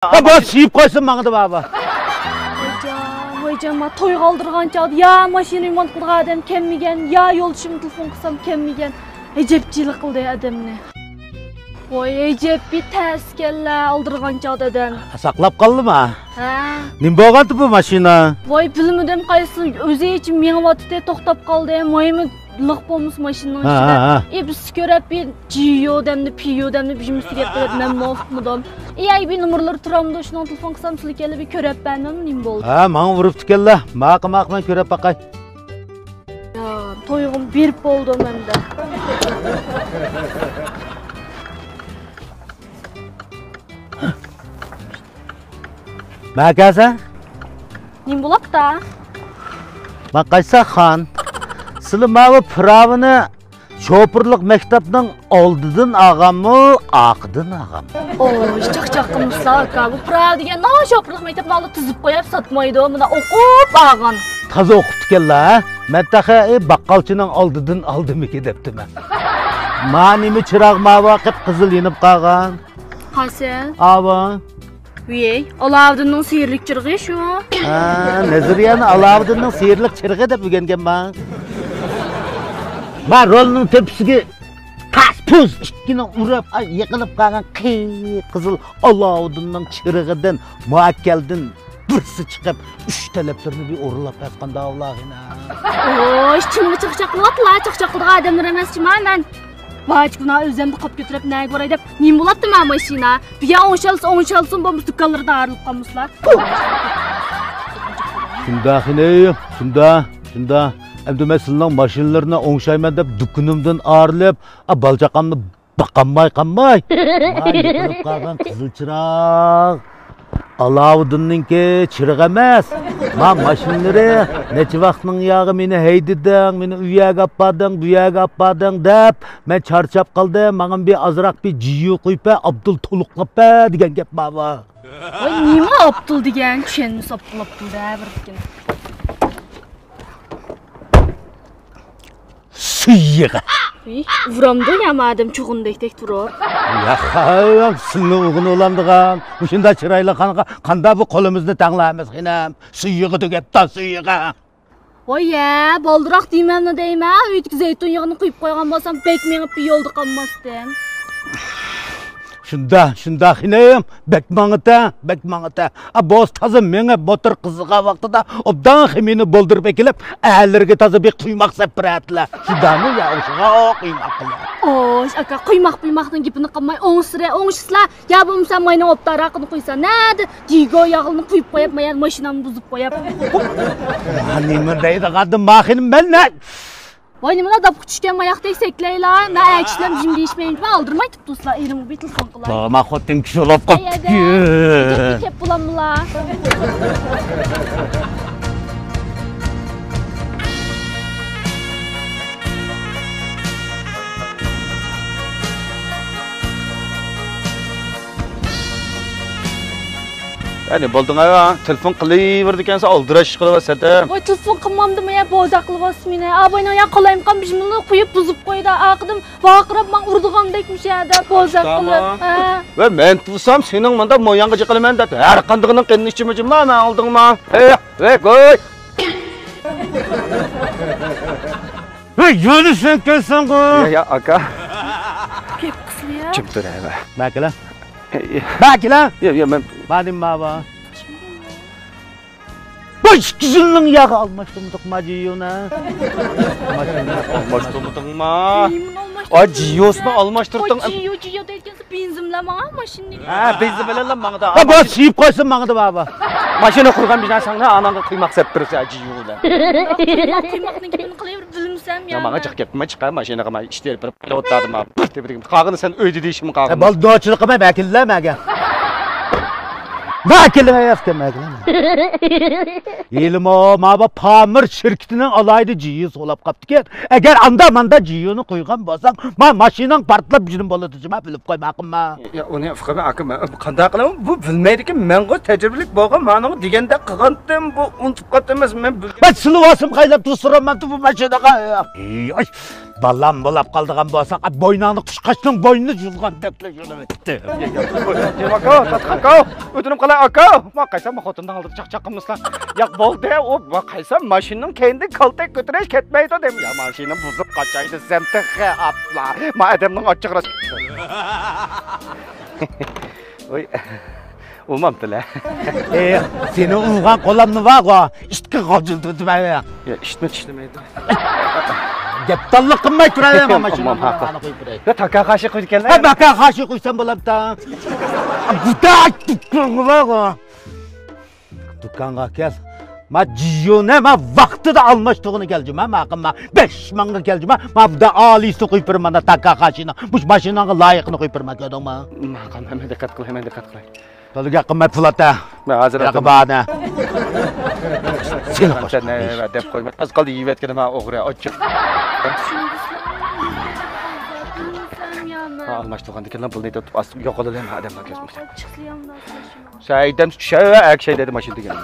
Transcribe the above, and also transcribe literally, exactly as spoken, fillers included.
ھە، بار، سىيىپ قويسۇن ماڭىدۇ بابا. ۋايجان، ۋايجان، ما تويغا ئالدىرىغان چاغدا يا ماشىنا رېمونت قىلىدىغان ئادەم كەلمىگەن، يا يولدىشىمغا تېلېفون قىلسام كەلمىگەن. ئەجەب جىلە قىلدى ئادەمنى. ۋاي، ئەجەب بىر تەسكەنلە ئالدىرىغان چاغدا ئادەم. ساقلاپ قالدىما؟ ھە. نېمە بولغانتى بۇ ماشىنا؟ ۋاي، بىلمىدىم، قايسى ئۆزى ھېچ مېڭىۋاتىدۇ، توختاپ قالدى. مۇھىمى لىق بولمىسا ماشىنىنىڭ ھە، ئىچىدە. ھە، ھە. ئى، بىز كۆرەپ بىر جىيو دەمدە، پىيو دەمدە بىر مۇشۇ گەپ قىلىپ مەن مۇۋاپىقمىدىم؟ ئى، ئەي، بىر نومۇرلىرى تۇرامدۇ، شۇنىڭ تېلېفون قىلسام سىلى كەلدى، بىر كۆرەپ بەرمەممۇ نېمە بولدى؟ ھە، ماڭا ئۇرۇپتىكەنلا. ماقۇل، ماقۇل، مەن كۆرەپ باقاي. يا، تويغىمۇ بېرىپ بولدۇم ئەمدى. مەكەسە؟ نېمە بولاپتا؟ ماقايسا خان، سىلى ماۋۇ پىراۋىنى شوپۇرلۇق مەكتەپنىڭ ئالدىدىن ئالغانمۇ، ئارقىدىن ئالغانمۇ؟ ئوي، چاقچاق قىلمىسىلا ئاكا، بۇ پىراۋ دېگەن ناۋا شوپۇرلۇق مەكتەپنىڭ ئالدىدا تىزىپ قويۇپ ساتمايدۇ، مۇنداق ئوقۇپ ئالغان. تازا ئوقۇپتىكەنلا، ھە؟ مەن تېخى، ئى، باققالچىنىڭ ئالدىدىن ئالدىمىكى دەپتىمەن. ما نېمە چىراغ ماۋۇ قىپقىزىل يېنىپ قالغان؟ قاسىم. ئاۋۇ. ۋىي، ئالاۋۇدۇننىڭ سېھىرلىك چىرىغى شۇ. ھە، نەزەرىيەنى ئالاۋۇدۇننىڭ سېھىرلىك چىرىغى دەپ ئۆگەنگەنمەن. ما رولنىڭ تۆپىسىگە تاس پۇس ئىككىنى ئۇرۇپ، ئاي، يېقىلىپ قالغان قىپقىزىل ئالاۋۇدۇننىڭ چىرىغىدىن مۇئەككەلدىن بىرسى چىقىپ، ئۈچ تەلەپلىرىنى بىر ئورۇنلاپ ياتقاندا ئاللاھىنا. ئوي، چىمغا چاقچاق قىلىۋاتلا، چاقچاق قىلىدىغان ئادەملەر ئەمەسچىما مەن. ۋاي، گۇناھ ئۆزۈمدە قاپ كۆتۈرۈپ نەگە باراي دەپ، نېمە بولاتتى ما ماشىنا؟ بىيا ئوڭشالسا ئوڭشالسۇن، بولمىسا دۇكانلىرىدا ئايرىلىپ قالمىسىلار. شۇنداق خېنىم، شۇنداق، شۇنداق. ئەمدى مەن سىلىنىڭ ماشىنىلىرىنى ئوڭشايمەن دەپ دۇكىنىمدىن ئايرىلىپ، ئا، بالا چاقامنى باقالماي قالماي. ما يېقىلىپ قالغان قىزىل چىراغ ئالاۋۇدۇننىڭكى چىرىغى ئەمەس. ما ماشىنىلىرى نەچچە ۋاقىتنىڭ ياغى مېنى ھەيدىدىڭ، مېنى ئۇ يەرگە ئاپاردىڭ، بۇ يەرگە ئاپاردىڭ دەپ، مەن چارچاپ قالدىم، ماڭا بىر ئازراق بىر جىيو قويۇپ بەر، ئابدۇل تولۇقلاپ بەر دېگەن گەپ ماۋۇ. ۋاي، نېمە ئابدۇل دېگەن؟ چۈشەنمىسە ئابدۇل، ئابدۇل دە بىر كۈن. سۈيىغا. ۋىي، ئۇرامدۇ يا مادەم چوغۇندەكتەك تۇرۇپ. ياقا، سىلنى ئۇرغىنى ئۇلامدىغان. مۇشۇنداق چىرايلىق خانغا قاندا بۇ قولىمىزنى تەڭلەيمىز خېنىم. سۈيىغا دېگەپتا، سۈيىغا. ۋاي يە، بالدۇراق دېمەملا دەيمەن، ئۆيدىكى زەيتۇن يېغىنى قۇيۇپ قويغان بولسام، بەك مېڭىپ بىر يولدا قالماستىم. شۇندا، شۇندا خېنىم، بەك ماڭىتە، بەك ماڭىتە. ئا، بولسا تازا مېڭىپ موتور قىزىغان ۋاقتىدا ئوبدان خېمىنى بولدۇرۇپ ئەكېلىپ، ئەرلىرىگە تازا بىر قۇيماق سەپ بېرەتتىلە. شۇندامۇ يا ئوشۇغا قۇيماق قىلىپ. ئوش، ئاكا، قۇيماق، قۇيماقنىڭ گېپىنى قىلماي، ئوڭشىسىلە، ئوڭشىسىلە. يا بولمىسا ماينىڭ ئوبدانراقىنى قۇيسا، نەدە دىگو ياغلىنى قۇيۇپ قويۇپ، مايان ماشىنامنى بۇزۇپ قويۇپ. ۋا، نېمە دەيدىغاندىم، ماخىنىم مەن نە؟ ۋاي، نېمىلا داپقا چۈشكەن ماياقتەك سەكلەيلا، مەن ئەركىشىلەر جىم دېيىشمەيمىز، مەن ئالدىرماي تۇپتۇسىلا، ئېرىڭ بىر تېلېفون قىلاي. ما خوتۇن كىشى بولۇپ قاپتۇ. كەپ بولاملا. يەنى بولدۇڭ ھە، تېلېفون قىلىۋېرىدىكەنسەن، ئالدىراش ئىش قىلىۋاتىسەن. ۋاي، تېلېفون قىلمامدىم يا، بوزەك قىلىۋاتىسىز مېنى. ئا، باينىڭ يا قالايمىقان بىژمىلنى قويۇپ بۇزۇپ قويدى. ئارقىدىن ۋارقىراپ ماڭا ئۇرىدىغاندەك مۇشۇ يەردە بوزەك قىلىپ. ھە. ۋە مەن تۇرسام سېنىڭ مۇنداق موياڭغا جىقىلىمەن دەپ ھەر قاندىقىنىڭ قېنىنى ئىچىمىجىملا مەن ئالدىڭما. ھەي، ھەي، قوي. ۋەي، يولدىشىڭ كەلسەڭغۇ. يا، يا، ئاكا. گەپ قىسمى يا. جىم تۇر، ھەي، ۋە. مەكىلە. ئەي، ئەي. مەكىلە. يا، يا، مەن. مادىم ماۋا. بۇ ئىككى يىلنىڭ ياغى ئالماشتۇرمىدۇق ما جىيونى. ئالماشتۇرمىدىڭما؟ نېمىنى ئالماشتۇردۇڭ؟ ئا، جىيوسىنى ئالماشتۇردۇڭ. ئا، جىيو، جىيو دەيدىكەنسە بېنزىن بىلەن ماڭا ماشىنىنى. ھە، بېنزىن بىلەنلا ماڭىدۇ. ھە، بۇ سىيىپ قويسۇن ماڭىدۇ بابا. ماشىنا قۇرغان بىنا ساڭا ئاناڭغا قۇيماق سەپ بېرىسە جىيو بىلەن. قۇيماقنىڭ گېپىنى قىلىۋېرىپ بىلمىسەم يا. ماڭا جىق گەپمە چىقار ماشىنىغا ما ئىشتە بېرىپ قېلىۋاتاتىم. بىر تېپىدىكىم. قالغىنى سەن ئۆيدە دېيىشىم قالغان. ھە، بالدۇرچىلىقىمە ۋەكىللە مەگە. ۋەكىلىمە يازكەن ۋەكىلىمە. ھېلىمۇ ما بۇ پامىر شىركىتىنىڭ ئالاھىدە جىيو سولاپ قاپتىكەن. ئەگەر ئاندا ماندا جىيونى قويغان بولساڭ، ما ماشىناڭ پارتلاپ جىنىم بولىدۇ، جىما بىلىپ قوي، ماقۇلما؟ يا، ئۇنى ئۇقىمەن ئاكا، مەن قانداق قىلىمەن؟ بۇ بىلمەيدىكەن، مەنغۇ تەجرىبىلىك بولغان، مانىغۇ دېگەندەك قىلغانتىم، بۇ ئۇنتۇپ قاپتىمىز، مەن بىلگەن. مەن سىلىۋالسام خەيلەپ تۇرسۇراممەنتۇ بۇ ماشىنىغا. ئەي، ئاي. بالام بولاپ قالىدىغان بولساڭ، بوينۇڭنى قۇشقاچنىڭ بوينىنى يۇلغاندەك يۇلۇپ كېتىڭ. ئاكا، تاتقاق ئاكا، ئۆتۈنۈپ قالاي ئاكا. ما قايسام، ما خوتۇننىڭ ئالدىدا چاقچاق قىلمىسىلا. ياق، بولدى، ئۇ ما قايسام، ماشىنىنىڭ كەينىدىن كالتەك كۆتۈرۈش كەتمەيدۇ دەيمەن. يا، ماشىنا بۇزۇپ قاچاي دېسەم تېخى ئاتلا. ما ئادەمنىڭ ئاچچىقى راست. ۋاي. ئۇمامتىلە. ئېي، سېنى ئۇرغان قولامنى بارغۇ، ئىتقا غاجىلدىتىمەن. يا، ئىتمۇ چىشلىمەيدۇ. گەپ تاللا قىلماي تۇرايلى، ماشىنىنى ئۇمام ھەققى. قويۇپ بېرەي. يا، تاكا خاشى قويۇپ كەللە. ھە، ماكا خاشى قويسام بولامتا. بۇدا ئىتقا بارغۇ. دۇكانغا كەل. ما جىيونە، ما ۋاقتىدا ئالماشتۇرغىنى كەلجىما، ما قىلما. بەش مىڭغا كەلجىما، ما بۇدا ئالىيسىنى قويۇپ بېرىمەن، تاكا خاشىنىڭ. مۇشۇ ماشىناڭغا لايىقىنى قويۇپ بېرىمەن، كۆردۈڭمۇ؟ ما قىلما، ھەممە دىققەت قىل، ھەممە دىققەت قىل. تولا گەپ قىلماي پۇل ئات. مەن ھازىر ئەتىمەن. سېنى قوش. دەپ قويما. ئاز قالدى يېيىۋەتكىنىم ھا ئوغرى، ئاچچىق. ھا، ئالماشتۇرغاندىكىن پۇلنى تۇتۇپ ئاز يوقىلىدۇ ھەممە ئادەمنىڭ كۆزىدە. سەيدەم چۈشەۋە ئەكشەي دېدى ماشىنا دېگەن.